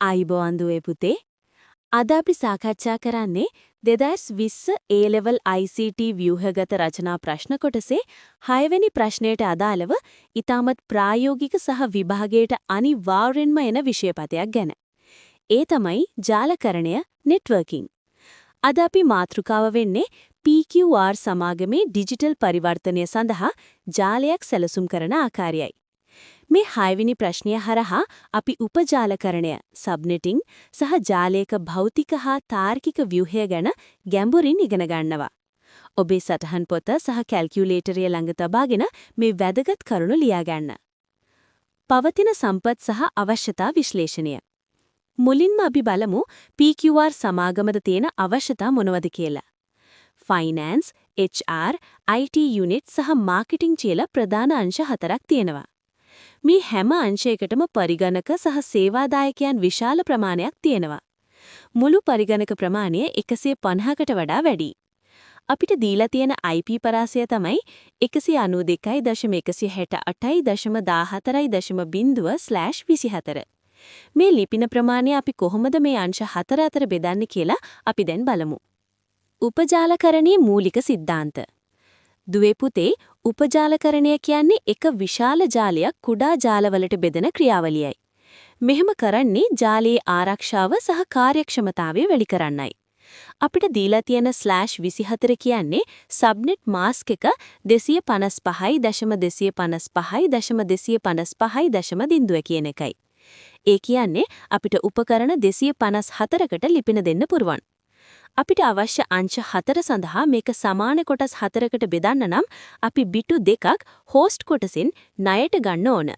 ආයුබෝවන් දුවේ පුතේ. අද අපි සාකච්ඡා කරන්නේ 2020 A level ICT ව්‍යුහගත රචනා ප්‍රශ්න කොටසේ 6 වෙනි ප්‍රශ්නයට අදාළව ඉතාමත් ප්‍රායෝගික සහ විභාගයට අනිවාර්යෙන්ම එන විෂයපතයක් ගැන. ඒ තමයි ජාලකරණය, නෙට්වර්කින්. අද අපි මාතෘකාව වෙන්නේ PQR සමාගමේ ඩිජිටල් පරිවර්තනය සඳහා ජාලයක් සැලසුම් කරන ආකාරයයි. මේ හයවෙනි ප්‍රශ්නය හරහා අපි උපජාලකරණය, සබ්නෙටිං සහ ජාලයක භෞතික හා තාර්කික ව්‍යුහය ගැන ගැඹුරින් ඉගෙන ගන්නවා. ඔබේ සටහන් පොත සහ කැල්කියුලේටරය ළඟ තබාගෙන මේ වැදගත් කරුණු ලියා ගන්න. පවතින සම්පත් සහ අවශ්‍යතා විශ්ලේෂණය. මුලින්ම අපි බලමු PQR සමාගමද තියෙන අවශ්‍යතා මොනවද කියලා. ෆයිනෑන්ස්, HR, IT unit සහ මාකටිං කියලා ප්‍රධාන අංශ හතරක් තියෙනවා. මේ හැම අංශයකටම පරිගණක සහ සේවාදායකයන් විශාල ප්‍රමාණයක් තියෙනවා. මුළු පරිගණක ප්‍රමාණය 150කට වඩා වැඩි. අපිට දීලා තියෙන IP පරාසය තමයි 192.168.14.0/24. මේ ලිපින ප්‍රමාණය අපි කොහොමද මේ අංශ හතර අතර බෙදන්නේ කියලා අපි දැන් බලමු. උපජාලකරණයේ මූලික සිද්ධාන්ත. දුවේ පුතේ, උපජාලකරණය කියන්නේ එක විශාල ජාලයක් කුඩා ජාලවලට බෙදෙන ක්‍රියාවලියයි. මෙහෙම කරන්නේ ජාලයේ ආරක්ෂාව සහ කාර්යක්ෂමතාවය වැඩි කරන්නයි. අපිට දීලා තියෙන /24 කියන්නේ සබ්නෙට් මාස්ක් එක 255.255.255.0 කියන එකයි. ඒ කියන්නේ අපිට උපකරණ 254කට ලිපින දෙන්න පුළුවන්. අපිට අවශ්‍ය අංශ හතර සඳහා මේක සමාන කොටස් හතරකට බෙදන්න නම් අපි බිටු දෙකක් හෝස්ට් කොටසින් ණයට ගන්න ඕන.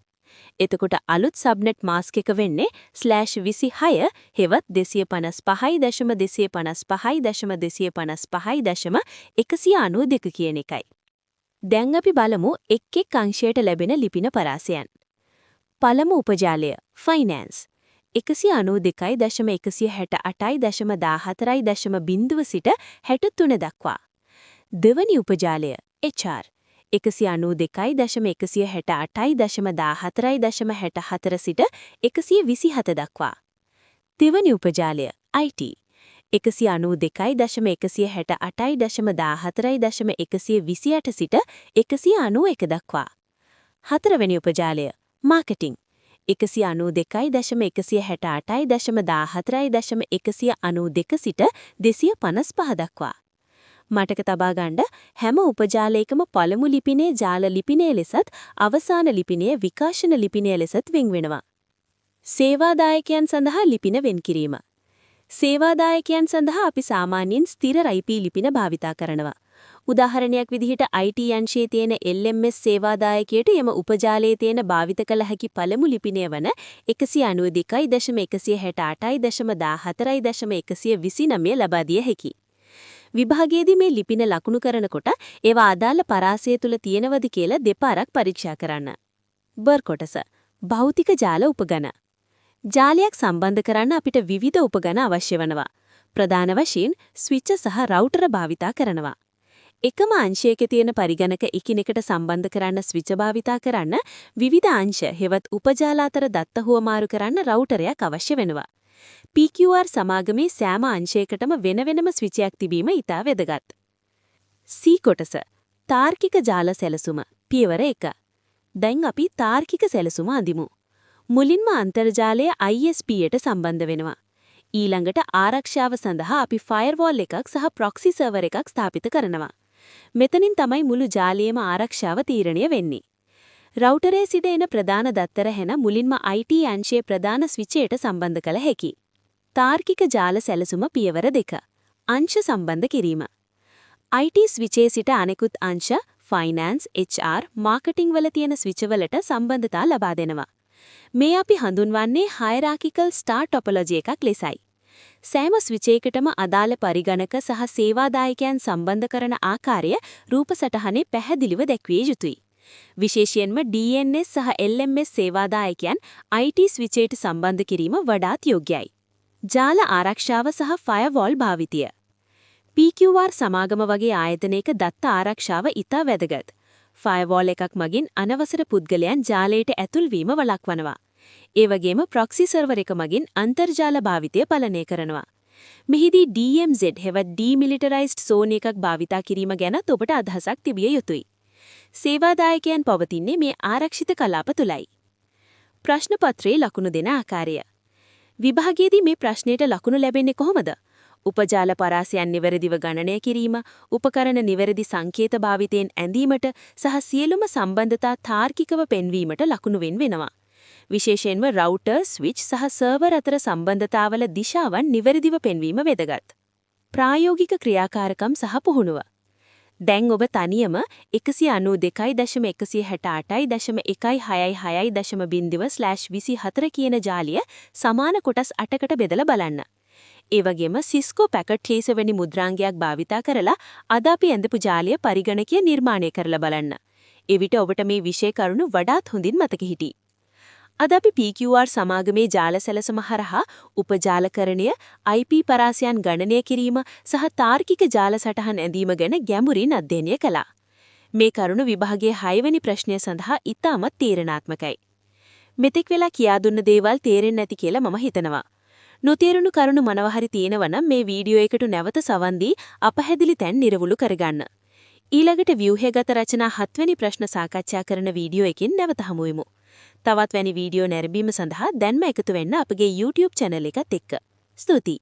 එතකොට අලුත් සබ්නෙට් මාස්ක් එක වෙන්නේ /26 හෙවත් 255.255.255.192 කියන එකයි. දැන් අපි බලමු එක් එක් අංශයට ලැබෙන ලිපින පරාසයන්. පළමු උපජාලය, ෆයිනෑන්ස්, 192.168.14.0 සිට 63 දක්වා. දෙවනි උපජාලය, HR, 192.168.14.64 සිට 127 දක්වා. තෙවනි උපජාලය, IT, 192.168.14.128 සිට 191 දක්වා. හතරවෙනි උපජාලය, මාකටිං, 192.168.14.192 සිට 255 දක්වා. මතක තබා ගන්න, හැම උපජාලයකම පළමු ලිපිනේ ජාල ලිපිනය ලෙසත් අවසාන ලිපිනය විකාශන ලිපිනය ලෙසත් වෙන් වෙනවා. සේවාදායකයන් සඳහා ලිපින වෙන් කිරීම. සේවාදායකයන් සඳහා අපි සාමාන්‍යයෙන් ස්ථිර IP ලිපින භාවිතා කරනවා. උදාහරණයක් විදිහට IT අංශයේ තියෙන LMS සේවාදායකයට එම උපජාලයේ තියෙන භාවිත කළ හැකි පළමු ලිපිනය වන 192.168.14.129 ලබා දිය හැකියි. විභාගයේදී මේ ලිපින ලකුණු කරනකොට ඒවා අදාළ පරාසය තුල තියෙනවද කියලා දෙපාරක් පරීක්ෂා කරන්න. බර් කොටස, භෞතික ජාල උපගණ. ජාලයක් සම්බන්ධ කරන්න අපිට විවිධ උපගණ අවශ්‍ය වෙනවා. ප්‍රධාන වශයෙන් ස්විච් සහ රවුටර් භාවිතා කරනවා. එකම අංශයක තියෙන පරිගණක එකිනෙකට සම්බන්ධ කරන්න ස්විච් භාවිතා කරන්න, විවිධ අංශ හෙවත් උපජාල අතර දත්ත හුවමාරු කරන්න රවුටරයක් අවශ්‍ය වෙනවා. PQR සමාගමේ සෑම අංශයකටම වෙන වෙනම ස්විචයක් තිබීම ඉතා වැදගත්. C කොටස, තාර්කික ජාල සැලසුම, පියවර 1. දැන් අපි තාර්කික සැලසුම අඳිමු. මුලින්ම අන්තර්ජාලය ISP යට සම්බන්ධ වෙනවා. ඊළඟට ආරක්ෂාව සඳහා අපි ෆයර්වෝල් එකක් සහ ප්‍රොක්සි සර්වර් එකක් ස්ථාපිත කරනවා. මෙතනින් තමයි මුළු ජාලයේම ආරක්ෂාව තීරණය වෙන්නේ. රවුටරේ සිට එන ප්‍රධාන දත්ත රැහැන මුලින්ම IT අංශයේ ප්‍රධාන ස්විචයට සම්බන්ධ කළ හැකියි. තාර්කික ජාල සැලසුම පියවර 2. අංශ සම්බන්ධ කිරීම. IT ස්විචේ සිට අනෙකුත් අංශ, ෆයිනෑන්ස්, HR, marketing වල තියෙන ස්විච් වලට සම්බන්ධතා ලබා දෙනවා. මේ අපි හඳුන්වන්නේ හයරාකිකල් ස්ටාර් ටොපොලොජි එකක් ලෙසයි. සෑම ස්විච් එකකටම අදාළ පරිගණක සහ සේවාදායකයන් සම්බන්ධ කරන ආකාරය රූප සටහනේ පැහැදිලිව දැක්විය යුතුයි. විශේෂයෙන්ම DNS සහ LMS සේවාදායකයන් IT ස්විචයට සම්බන්ධ කිරීම වඩාත් යෝග්‍යයි. ජාල ආරක්ෂාව සහ ෆයර්වෝල් භාවිතය. PQR සමාගම වගේ ආයතනයක දත්ත ආරක්ෂාව ඉතා වැදගත්. ෆයර්වෝල් එකක් මගින් අනවසර පුද්ගලයන් ජාලයට ඇතුල් වීම වළක්වනවා. ඒ වගේම ප්‍රොක්සි සර්වර් එක මගින් අන්තර්ජාල භාවිතය පාලනය කරනවා. මෙහිදී DMZ හෙවත් ඩීමිලිටරයිස්ඩ් සෝන් එකක් භාවිතා කිරීම ගැනත් ඔබට අදහසක් තිබිය යුතුයි. සේවාදායකයන් පවතින්නේ මේ ආරක්ෂිත කලාප තුලයි. ප්‍රශ්න පත්‍රයේ ලකුණු දෙන ආකාරය. විභාගයේදී මේ ප්‍රශ්නයට ලකුණු ලැබෙන්නේ කොහොමද? උපජාල පරාසයන් නිවැරදිව ගණනය කිරීම, උපකරණ නිවැරදි සංකේත භාවිතයෙන් ඇඳීමට සහ සියලුම සම්බන්ධතා තාර්කිකව පෙන්වීමට ලකුණු වෙන් වෙනවා. විශේෂයෙන්ම රවුටර්, ස්විච් සහ සර්වර් අතර සම්බන්ධතාවල දිශාවන් නිවැරදිව පෙන්වීම වැදගත්. ප්‍රායෝගික ක්‍රියාකාරකම් සහ පුහුණුව. දැන් ඔබ තනියම 192.168.166.0/24 කියන ජාලිය සමාන කොටස් 8කට බෙදලා බලන්න. ඒ වගේම සිස්කෝ පැකට් ට්‍රේසර් වැනි මුද්‍රාංගයක් භාවිතා කරලා අද අපි ඇඳපු ජාලිය පරිගණකය නිර්මාණය කරලා බලන්න. එවිට ඔබට මේ විෂය කරුණු වඩාත් හොඳින් මතක හිටියි. අද අපි PQR සමාගමේ ජාල සැලසුම හරහා උපජාලකරණය, IP පරාසයන් ගණනය කිරීම සහ තාර්කික ජාල සටහන් ඇඳීම ගැන ගැඹුරින් අධ්‍යයනය කළා. මේ කරුණු විභාගයේ 6 වෙනි ප්‍රශ්නය සඳහා ඉතාමත් තීරණාත්මකයි. මෙතෙක් වෙලා කියා දුන්න දේවල් තේරෙන්නේ නැති කියලා මම හිතනවා. නොතේරුණු කරුණු මොනවා හරි තියෙනවා නම් මේ වීඩියෝ එකට නැවත සවන් දී අපහැදිලි තැන් නිරවුල් කරගන්න. ඊළඟට ව්‍යුහගත රචනා 7 වෙනි ප්‍රශ්න සාකච්ඡා කරන වීඩියෝ එකකින් නැවත හමු වෙමු. තවත් වැනි වීඩියෝ නැරඹීම සඳහා දැන්ම එකතු වෙන්න අපගේ YouTube channel එකත් එක්ක. ස්තුතියි.